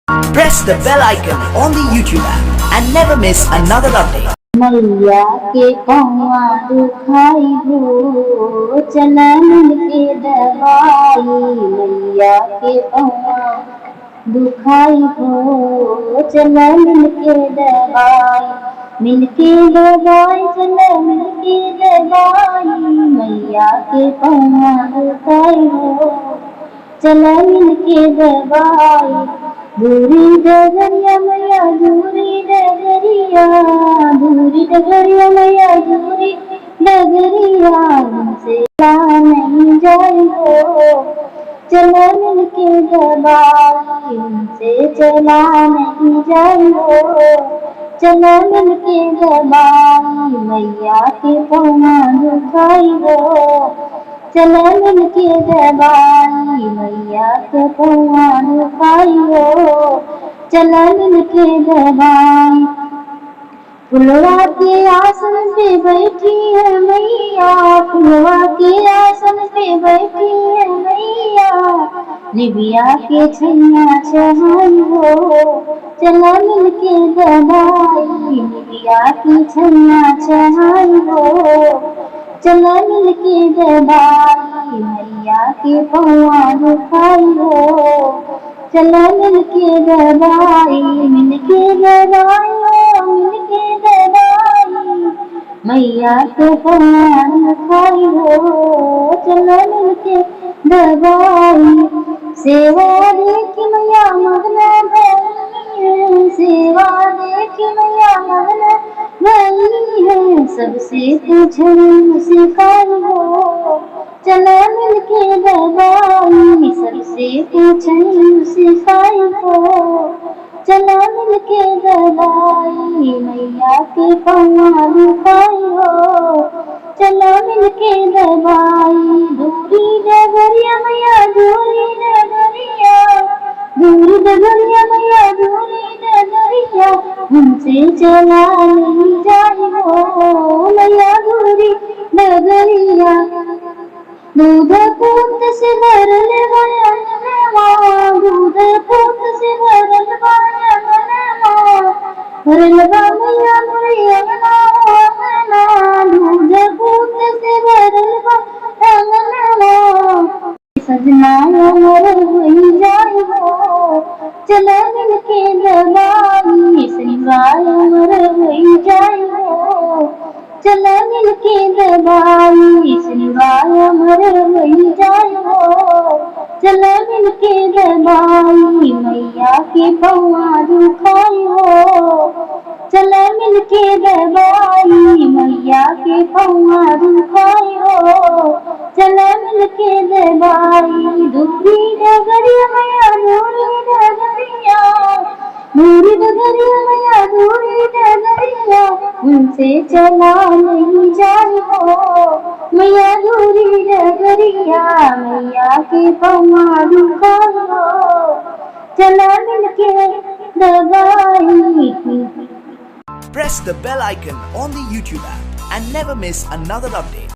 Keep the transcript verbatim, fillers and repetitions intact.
Press the bell icon on the YouTube app and never miss another update. मैया के पौआ दुखाई हो, चला मिलके दबाई। मैया के पौआ दुखाई हो, चला मिलके दबाई। मिलके दबाई, चला मिलके दबाई। मैया के पौआ दुखाई हो, चला मिलके दबाई। दूरी डगरिया मैया, दूरी डगरिया, दूरी डगरिया मैया, दूरी डगरिया, उनसे चला नहीं जाई हो। चला मिलके दबाई, उनसे चला नहीं जाई हो। चला मिलके दबाई, मैया के पौआ दुखाई हो। चला मिलके दबाई, मैया के पौआ दुखाई हो। चला मिलके दबाई। फुलवा के आसन पे बैठी है मैया, फुलवा के आसन पे बैठी है मैया। निबिया के छैया चढ़ाई हो, चला मिलके दबाई। निबिया के छैया चढ़ाई हो, चला मिलके दबाई। मैया के पौआ दुखाई हो, चला मिलके दबाई। मिलके दबाई हो, मिलके दबाई। मैया के पौआ दुखाई हो, चला मिलके दबाई। सेवा देखि मैया मगन भई है, सेवा देखि मैया मगन भई है। सबसे पूछन सिखाई हो, चला मिलके दबाई। सबसे पूछन सिखाई हो, चला मिलके दबाई। मैया के पौआ दुखाई हो, चला मिलके दबाई। दूरी डगरिया मैया, दूरी डगरिया, दूरी डगरिया मैया, दूरी डगरिया, उनसे चला नहीं जाई हो मैया दूरी डगरिया। दूध पूत से भरल बा अंगनवा, दूध पूत से भरल बा अंगनवा, भरल बा मैया मोरे अंगना, अंगना, दूध पूत से भरल बा अंगनवा। सजना अमर होई जाई हो, चला मिलके दबाई। सजना अमर होई जाई हो, चला मिलके दबाई। सजना अमर होई जाई हो, चला मिलके दबाई। मैया के पौआ दुखाई हो, चला मिलके दबाई। मैया के पौआ दुखाई हो, चला मिलके दबाई। दूरी डगरिया मैया, दूरी डगरिया, दूरी डगरिया मैया, दूरी डगरिया, उनसे चला नहीं जाई हो मैया दूरी डगरिया। मैया के पौआ दुखाई हो, चला मिलके दबाई। Press the bell icon on the YouTube app and never miss another update.